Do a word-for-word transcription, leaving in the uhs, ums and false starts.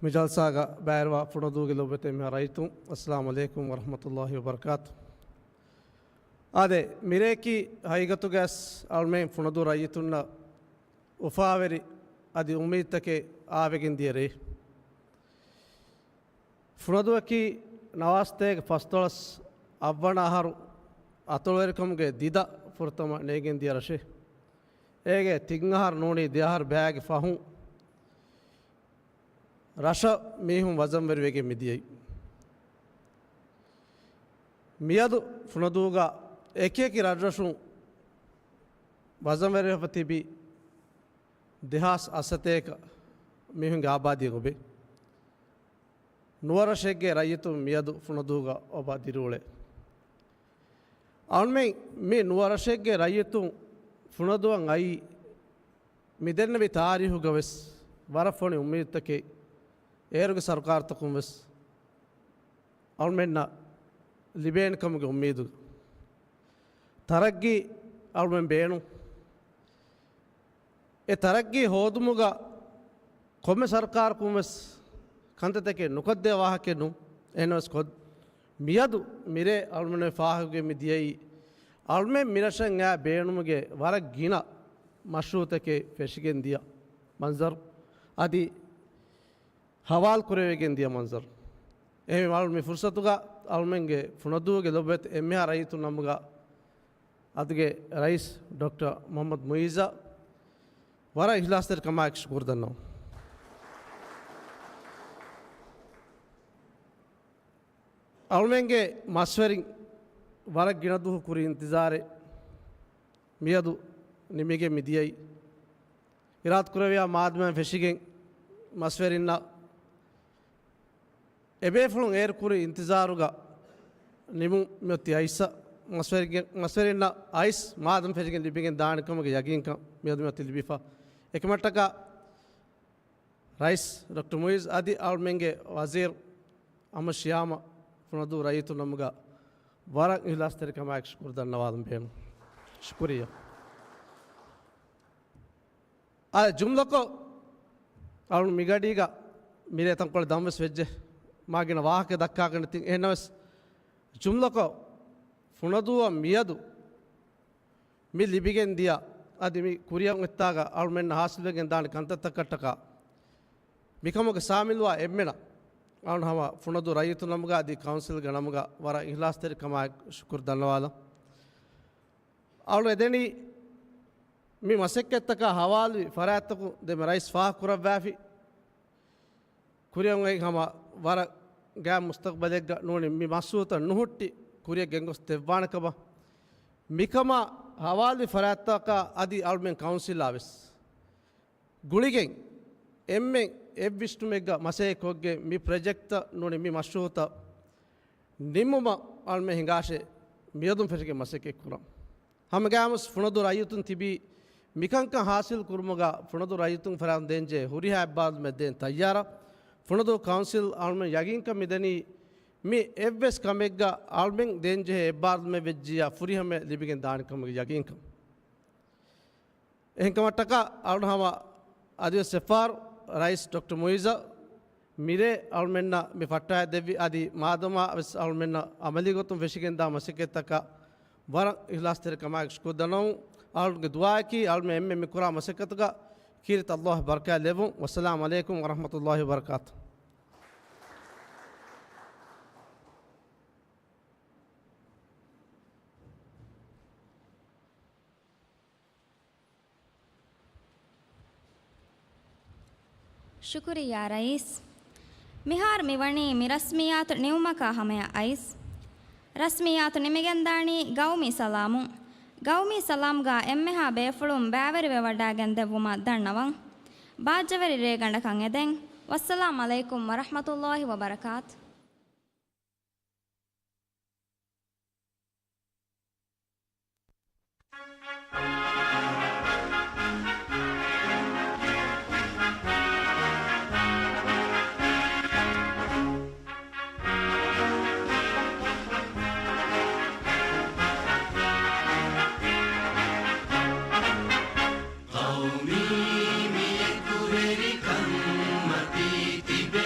މި ޖަލްސާގަ ބައިވެރިވާ ފުނަދޫގެ ލޮބުވެތި އެންމެހާ ރައްޔިތުން، އައްސަލާމު ޢަލައިކުމް ވަރަޙްމަތުﷲި ވަބަރަކާތު. އާދެ، މިރޭކީ ހަގީގަތުގަސް އަޅުމެން ފުނަދޫ ރައްޔިތުންނަށް އުފާވެރި އަދި އުއްމީދުތަކެއް އާވެގެން ދިޔަ ރޭ. ފުނަދޫއަކީ ނަވާރަ ސަތޭކަ ފަސްދޮޅަސް އަށްވަނަ އަހަރު އަތޮޅުވެރިކަމުގެ ދިދަ ފުރަތަމަ ނޭނގެން ދިޔަ ރަށެއް. އޭގެ ތިން އަހަރު ނޫނީ ދެ އަހަރު ބައިގެ ފަހުން ރަށަށް މީހުން ވަޒަންވެރިވެގެން މިދިޔައީ. މިއަދު ފުނަދޫގަ އެކިއެކި ރަށްރަށުން ވަޒަންވެރިވެފަ ތިބި ދެހާސް އަށްސަތޭކަ މީހުންގެ އާބާދީއެއް އޮބޭ. ނުވަރަށެއްގެ ރައްޔިތުން މިއަދު ފުނަދޫގަ އޮބާ ދިރިއުޅޭ. އަޅުމެން މި ނުވަރަށެއްގެ ރައްޔިތުން ފުނަދޫއަށް އައީ މިދެންނެވި ތާރީހުގަ ވެސް ވަރަށް ފޮނި އުއްމީދުތަކެއް އޭރުގެ ސަރުކާރުތަކުން ވެސް އަޅުމެންނަށް ލިބޭނެ ކަމުގެ އުއްމީދު. ތަރައްގީ އަޅުމެން ބޭނުން. އެ ތަރައްގީ ހޯދުމުގަ ކޮންމެ ސަރުކާރަކުން ވެސް ކަންތައްތަކެއް ނުކޮށްދޭ ވާހަކައެއް ނޫން. އެހެންނަމަވެސް ކޮށް، މިއަދު މިރޭ އަޅުމެން ފާހަގަވެ މި ދިޔައީ، އަޅުމެން މިރަށަށް އައި ބޭނުމުގެ ވަރަށް ގިނަ މަޝްރޫޢުތަކެއް ފެށިގެން ދިޔަ މަންޒަރު އަދި ހަވާލު ކުރެވިގެން ދިޔަ މަންޒަރު. އެހެންވީމަ އަޅު މި ފުރުސަތުގަ އަޅުމެންގެ ފުނަދޫގެ ލޮބުވެތި އެންމެހާ ރައްޔިތުން ނަމުގަ އަދުގެ ރައީސް ޑޮކްޓަރ މުޙައްމަދު މުޢިއްޒަށް ވަރަށް އިޚްލާޞްތެރިކަމާއެކު ޝުކުރު ދަންނަވަން. އަޅުމެންގެ މަސްވެރިން ވަރަށް ގިނަ ދުވަހު ކުރި އިންތިޒާރެއް މިއަދު ނިމިގެން މިދިޔައީ. އިރާދަކުރެއްވިޔާ މާދަމާ ފެށިގެން މަސްވެރިންނަށް އެބޭފުޅުން އޭރު ކުރި އިންތިޒާރުގަ ނިމުން މިއޮތީ އައިސް މަސްވެރިގެ-، މަސްވެރިންނަށް އައިސް މާދަމާ ފެށިގެން ލިބިގެން ދާނެ ކަމުގެ ޔަގީންކަން މިއަދު މިއޮތީ ލިބިފަ. އެކަމަށްޓަކާ ރައީސް ޑޮކްޓަރ މުޢިއްޒު އަދި އަޅުމެންގެ ވަޒީރު އަޙްމަދު ޝިޔާމަށް ފުނަދޫ ރައްޔިތުން ނަމުގަ ވަރަށް އިޚްލާޞްތެރިކަމާއެކު ޝުކުރު ދަންނަވާލަން ބޭނުން. ޝުކުރިއްޔާ. އާ، ޖުމްލަކޮށް، އަޅު މިގަޑީގަ މިރޭ ތަންކޮޅެއް ދަންވެސް ވެއްޖެ. މާ ގިނަ ވާހަކަ ދައްކާގަނެ ތިން. އެހެންނަމަވެސް، ޖުމްލަކޮށް، ފުނަދޫއަށް މިއަދު މި ލިބިގެން ދިޔަ، އަދި މި ކުރިއަށް އޮތްތާގަ އަޅުމެންނަށް ހާސިލްވެގެން ދާނެ ކަންތައްތަކަށްޓަކާ، މިކަމުގެ ސާމިލުވާ އެންމެނަށް އަޅު ހަމަ ފުނަދޫ ރައްޔިތުން ނަމުގަ އަދި ކައުންސިލްގެ ނަމުގަ ވަރަށް އިޚްލާޞްތެރިކަމާއެކު ޝުކުރު ދަންނަވާލަން. އަޅު އެދެނީ މި މަސައްކަތްތަކާ ހަވާލުވި ފަރާތްތަކުން ދެންމެ ރައީސް ފާހަގަކުރައްވާފި. ކުރިއަށް އޮތް ހަމަ ވަރަށް ގާތް މުސްތަޤްބަލެއްގަ ނޫނީ މި މަޝްރޫޢުތައް ނުހުއްޓި ކުރިއަށް ގެންގޮސް ދެއްވާނެ ކަމަށް. މިކަމާ ހަވާލުވި ފަރާތްތަކާ އަދި އަޅުމެން ކައުންސިލާ ވެސް ގުޅިގެން އެންމެން އެއްވިސްނުމެއްގަ މަސައްކަތް ކޮށްގެން މި ޕްރޮޖެކްޓްތައް ނޫނީ މި މަޝްރޫޢުތައް ނިމުމަށް އަޅުމެން ހިނގާށޭ މިއަދުން ފެށިގެން މަސައްކަތް ކުރަން. ހަމަގައިމުވެސް ފުނަދޫ ރައްޔިތުން ތިބީ މިކަންކަން ހާސިލް ކުރުމުގަ ފުނަދޫ ރައްޔިތުން ފަރާތުން ދޭންޖެހޭ ހުރިހާ އެއްބާރުލުމެއް ދޭން ތައްޔާރަށް. ފުނަދޫ ކައުންސިލް އަޅުމެން ޔަގީންކަން މިދެނީ މި އެއްވެސް ކަމެއްގަ އަޅުމެން ދޭންޖެހޭ އެއްބާރުލުމެއް ވެއްޖިއްޔާ ފުރިހަމައެއް ލިބިގެން ދާނެ ކަމުގެ ޔަގީންކަން. އެހެންކަމަށްޓަކާ އަޅު ހަމަ އަދިވެސް އެއްފަހަރު ރައީސް ޑޮކްޓަރ މުޢިއްޒަށް މިރޭ އަޅުމެންނަށް މި ފައްޓާ ދެއްވި އަދި މާދަމާ ވެސް އަޅުމެންނަށް އަމަލީ ގޮތުން ފެށިގެންދާ މަސައްކަތްތަކަށް ވަރަށް އިޚްލާޞްތެރިކަމާއެކު ޝުކުރު ދަންނަވަން. އަޅުގެ ދުޢާއަކީ އަޅުމެން އެންމެން މި ކުރާ މަސައްކަތުގަ ކީރިތި ﷲ ބަރަކާތް ލެއްވުން. ވައްސަލާމު ޢަލައިކުމް ވަރަޙްމަތުﷲި ވަބަރަކާތު. ޝުކުރިއްޔާ ރައީސް. މިހާރު މިވަނީ މި ރަސްމިއްޔާތު ނިމުމަކާ ހަމަޔަށް އައިސް. ރަސްމިއްޔާތު ނިމިގެންދާނީ ގައުމީ ސަލާމުން. ގައުމީ ސަލާމްގާ އެންމެހާ ބޭފުޅުން ބައިވެރިވެވަޑައިގެން ދެއްވުމަށް ދަންނަވަން. ބާއްޖަވެރި ރޭގަނޑަކަށް އެދެން. ވައްސަލާމު ޢަލައިކުމް ވަރަޙްމަތުﷲި ވަބަރަކާތު. ޤައުމީ މި އެކުވެރިކަން މަތީ ތިބެ